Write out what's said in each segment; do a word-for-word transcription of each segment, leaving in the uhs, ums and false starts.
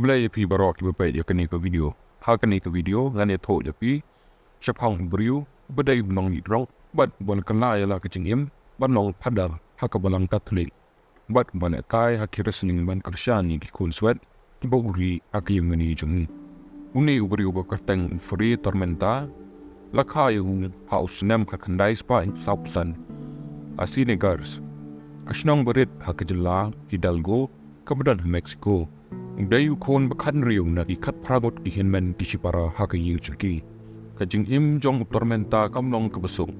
Khublei ïa phi baroh kiba peit ïa kane ka video. Ha kane ka video ngan ïathuh ïa phi shaphang u briew uba dei u nongdih drok bad uba la kylla ïa la ka jingim ban long phadar ha ka balang Katholik bad uba lehkai ha ki wrestling ban kyrshan ïa ki khun swet kiba u ri ha ka ïingmane jong u. Une u briew uba kyrteng u Fray Tormenta la kha ïa u ha u snem khatkhyndai spah sawphew san ha Ciénegas, ka shnong ba rit ha ka jylla Hidalgo kaba don ha Mexico. U dei u khun ba khathynriew na ki khatphra ngut ki hynmen ki shipara ha ka ïing jong ki. Ka jingim jong u Tormenta kam long kaba suk.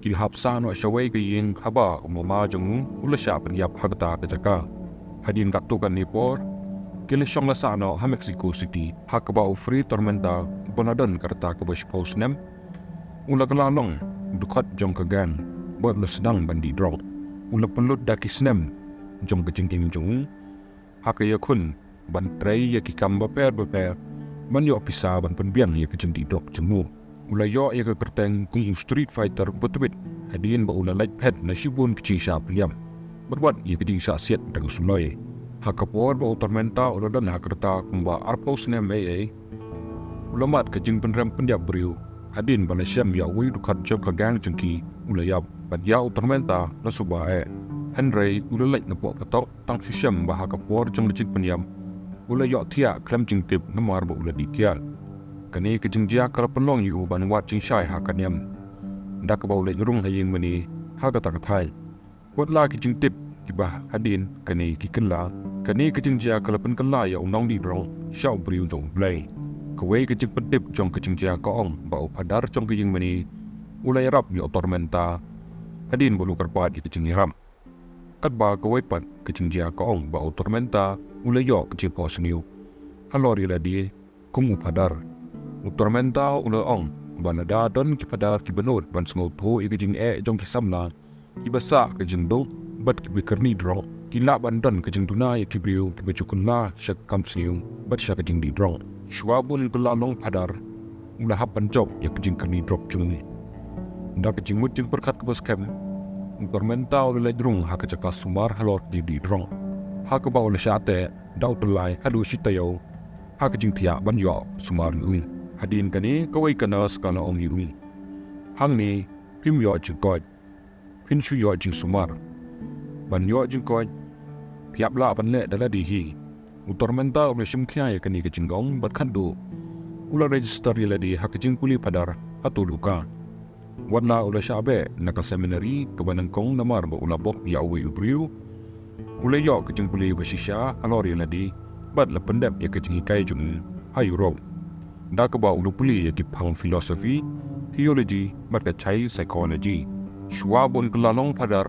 Ki la hap sah noh shawei ka ïing haba u mama jong u u la shah pynïap ha kata ka jaka. Hadien katto katne por ki la shong la sah noh ha Mexico City, ha kaba u Fray Tormenta uba la don ka rta kaba shiphew snem u la kylla long u dkhot jong ka gang bad u la sdang ban dih drok. U la pynlut da ki snem jong ka jingim jong u ha ka ïakhun ban trei ïa ki kam bapher bapher ban ïoh pisa ban pynbiang ïa ka jingdih drok jong u. U la ïoh ïa ka kyrteng kum u street fighter ba tbit hadien ba u la lait phet na shibun ki jingshah pynïap bad wat ïa ka jingshah siat da ka suloi. Ha ka por ba u Tormenta u la don ha ka rta kumba arphew snem ei ei, u la mad ka jingpynrem pynïap briew hadien ba la shem ïa uwei u dkhot jong ka gang jong ki u la ïap. Bad ïa u Tormenta la suba eh, hynrei u la leit napoh patok tang shu shem ba ha ka por jong ka jingpynïap u la ïohthiah khlem jingtip namar ba u la dih thiah. Kane ka jingjia ka la pynlong ïa u ban wad jingshai ha ka niam da kaba u leit rung ha ïingmane ha kata ka thaiñ. Wat la ki jingtip kiba hadien kane ki kylla, kane ka jingjia ka la pynkylla ïa u nongdih drok sha u briew jong U Blei. Kawei ka jingpyntip jong ka jingjia ka ong ba u phadar jong ka ïingmane u la ïarap ïa u Tormenta hadien ba u la kyrpad ïa ka jingïarap. Katba kawei pat ka jingjia ka ong ba u Tormenta u la ïoh ka jingphohsniew halor ïa lade kum u phadar. U Tormenta u la ong ba lada don ki phadar kiba nud ban sngewthuh ïa ka jingeh jong ki samla kiba sah ka jingduk bad kiba kyrni drok, ki lah ban don ka jingduna ïa ki briew kiba ju kylla sha ka kam sniew bad sha ka jingdih drok. Shuwa ban kylla long phadar u la hap ban jop ïa ka jingkyrni drok jong u. Da ka jingmut jingpyrkhat kaba skhem, u Tormenta u la leit rung ha ka jaka sumar halor ka jingdih drok, ha kaba u la shah teh da u tyllai haduh shi taïew ha ka jingthiah ban ïoh sumar ïa u. Hadien kane kawei ka nurse ka la ong ïa u, hangne phim ïoh jingkoit, phin shu ïoh jingsumar. Ban ïoh jingkoit phi hap lah ban leh da lade hi. U Tormenta u la shim khia ïa kane ka jingong bad khatduh u la register ïa lade ha ka jingpule phadar ha Toluca. Wat la u la shah beh na ka seminary kaba nyngkong namar ba u la bok ïa uwei u briew, u la ïoh ka jingpule ba shisha halor ïa lade bad la pyndep ïa ka jinghikai jong u ha Europe, da kaba u la pule ïa ki phang philosophy, theology bad ka child psychology. Shuwa ban kylla long phadar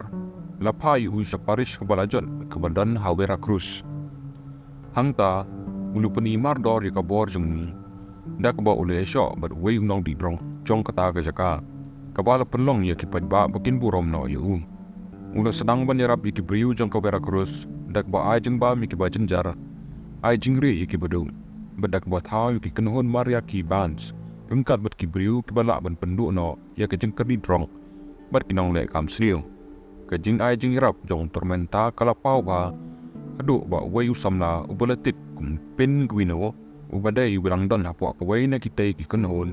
la phah ïa u sha parish kaba la jot kaba don ha Veracruz. Hangta u la pyni mardor ïa ka bor jong u da kaba u la ïashoh bad uwei u nongdih drok jong kata ka jaka, kaba la pynlong ïa ki paidbah ba kin burom noh ïa u. U la sdang ban ïarap ïa ki briew jong ka Veracruz da kaba ai jingbam ïa kiba jynjar, ai jingrieh ïa kiba duk bad da kaba thaw ïa ki kynhun mariachi bands ryngkat bad ki briew kiba lah ban pynduh noh ïa ka jingkyrni drok bad ki nongleh kam sniew. Ka jingai jingïarap jong u Tormenta ka la paw bha haduh ba uwei u samla uba la tip kum Pinguino, uba dei uba dang don hapoh kawei na kitei ki kynhun,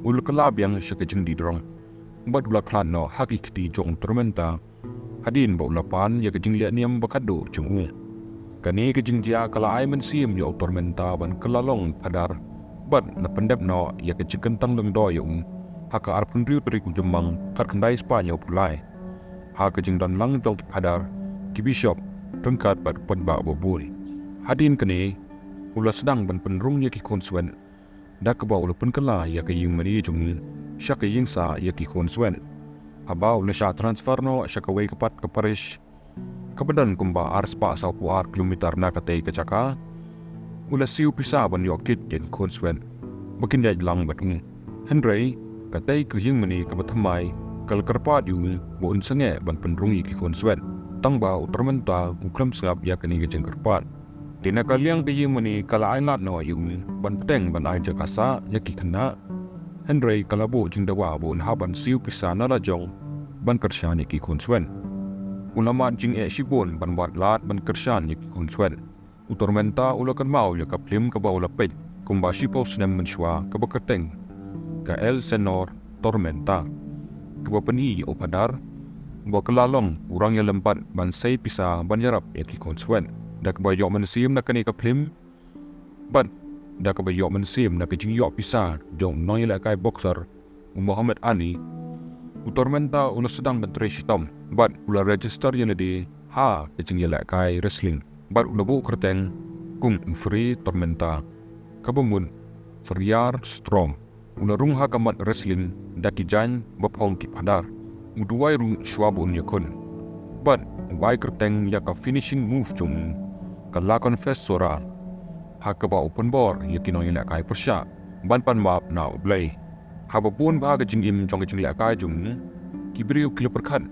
u la kylla biang sha ka jingdih drok bad u la khlad noh ha ki kti jong u Tormenta hadien ba u la pan ïa ka jingleh niam ba khatduh jong u. Kane ka jingjia ka la ai mynsiem ïa u Tormenta ban kylla long phadar bad la pyndep noh ïa ka jingkyntang lyngdoh ïa u ha ka arphew hynriew tarik u Jymmang khatkhyndai spah hynñiewphew lai, ha ka jingdon lang jong ki phadar, ki bishop ryngkat bad ki paidbah babun. Hadien kane u la sdang ban pynrung ïa ki khunswet da kaba u la pynkylla ïa ka ïingmane jong u sha ka ïingsah ïa ki khunswet. Haba u la shah transfer noh sha kawei ka pat ka parish kaba don kumba ar spah sawphew ar kilometer na katei ka jaka, u la siew pisa ban ïoh kit ïa ki khunswet ba kin ïaid lang bad u. Hynrei katei ka ïingmane kaba thymmai ka la kyrpad ïa u ba un sangeh ban pynrung ïa ki khunswet, tangba u Tormenta u khlem sngap ïa kane ka jingkyrpad. Te na ka liang ka ïingmane ka la ai lad noh ïa u ban bteng ban ai jaka sah ïa ki khynnah, hynrei ka la buh jingdawa ba un hap ban siew pisa na la jong ban kyrshan ïa ki khunswet. U la mad jingeh shibun ban wad lad ban kyrshan ïa ki khunswet. U Tormenta u la kynmaw ïa ka phlim kaba u la peit kumba shiphew snem mynshuwa kaba kyrteng ka El Señor Tormenta, kaba pyni ïa u Phadar ba ka la long u rangïalympat ban sei pisa ban ïarap ïa ki khun swet. Da kaba ïoh mynsiem na kane ka phlim bad da kaba ïoh mynsiem na ka jingïoh pisa jong u nongïalehkai boxer u Muhammad Ali, u Tormenta u la sdang ban trei shitom bad u la register ïa lade ha ka jingïalehkai wrestling bad u la buh kyrteng kum u Free Tormenta, kaba mut Feriar Strong. U la rung ha ka mat wrestling da ki jaiñ ba phong ki phadar. U duwai ruh shuwa ba un ïakhun bad u ai kyrteng ïa ka finishing move jong u, ka La Confesora, ha kaba u pynbor ïa ki nongïalehkai pyrshah ban pan map na U Blei. Haba bun bha ka jingim jong ka jinglehkai jong u, ki briew ki la pyrkhat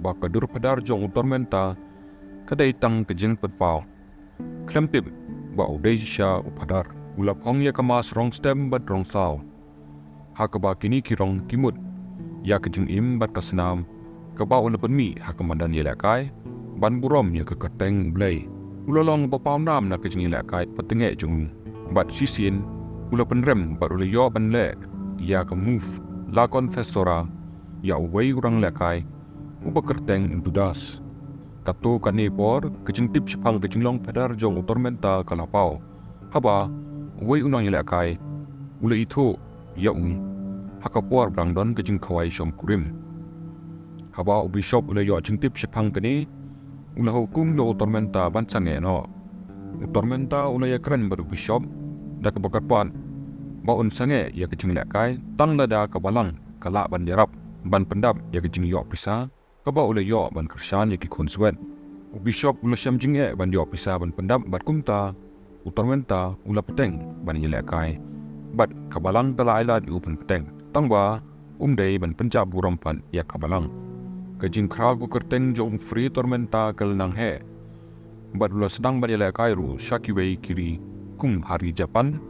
ba ka dur phadar jong u Tormenta ka dei tang ka jingpynpaw. Khlem tip ba u dei shisha u phadar, u la phong ïa ka mask rong stem bad rong saw, ha kaba kine ki rong ki mut ïa ka jingim bad ka snam kaba u la pynmih ha ka madan ïalehkai ban burom ïa ka kyrteng U Blei. U la long ba pawnam na ka jingïalehkai pateng jong u bad shisien u la pynrem bad u la ïoh ban leh ïa ka move La Confesora ïa uwei u nongïalehkai uba kyrteng u Judas. Katto katne por ka jingtip shaphang ka jinglong phadar jong u Tormenta ka la paw haba uwei u nongïalehkai u la ithuh ïa u ha ka por ba dang don ka jingkhawai shongkurim. Haba u bishop u la ïoh jingtip shaphang kane, u la hukum ïa u Tormenta ban sangeh noh. U Tormenta u la ïakren bad u bishop da kaba kyrpad ba un sangeh ïa ka jinglehkai tang lada ka balang ka lah ban ïarap ban pyndap ïa ka jingïoh pisa kaba u la ïoh ban kyrshan ïa ki khun swet. U bishop u la shem jingeh ban ïoh pisa ban pyndap bad kumta u Tormenta u la bteng ban ïalehkai bad ka balang ka la ailad ïa u ban bteng, tangba um dei ban pynjah burom pat ïa ka balang. Ka jingkhraw ka kyrteng jong u Free Tormenta ka la nang heh bad u la sdang ban ïalehkai ruh sha kiwei ki ri kum ha ri Japan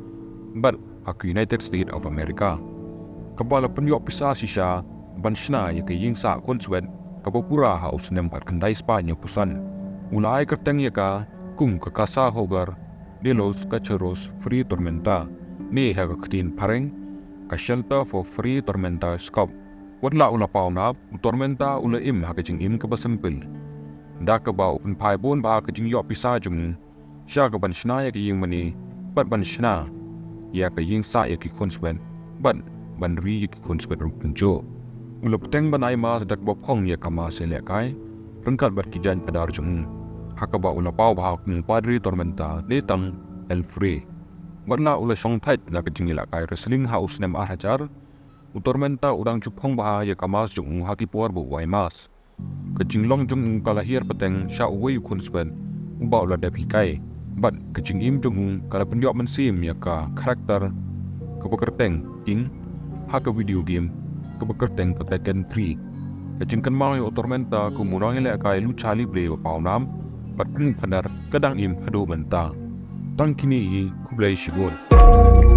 bad ha ka United States of America, kaba la pynïoh pisa shisha ban shna ïa ka ïing sah khun swet kaba pura ha u snem khatkhyndai spah hynñiewphew san. U la ai kyrteng ïa ka kum ka Casa Hogar de los Cachorros Free Tormenta, ne ha ka ktien phareng ka Shelter for Free Tormenta Cubs. Wat la u la pawnam, u Tormenta u la im ha ka jingim kaba simple, da kaba u pynphai bun bha ka jingïoh pisa jong u sha ka ban shna ïa ka ïing mane bad ban shna ïa ka ïing sah ïa ki khun swet bad ban ri ïa ki khun swet ruh kumjuh. U la bteng ban ai mass da kaba phong ïa ka mass ïalehkai ryngkat bad ki jaiñ phadar jong u, ha kaba u la paw bha kum u Padre Tormenta ne tang El Free. Wat la u la shongthait na ka jingïalehkai wrestling ha u snem ar hajar, u Tormenta u dang ju phong bha ïa ka mass jong u ha ki por ba u ai mass. Ka jinglong jong u ka la hiar pateng sha uwei u khun swet uba u la dep hikai bad ka jingim jong u ka la pynïoh mynsiem ïa ka character kaba kyrteng King ha ka video game kaba kyrteng ka Tekken three. Ka jingkynmaw ïa u Tormenta kum u nongïalehkai lucha libre ba pawnam bad kum u phadar ka dang im haduh mynta. Tang kine hi, khublei shibun.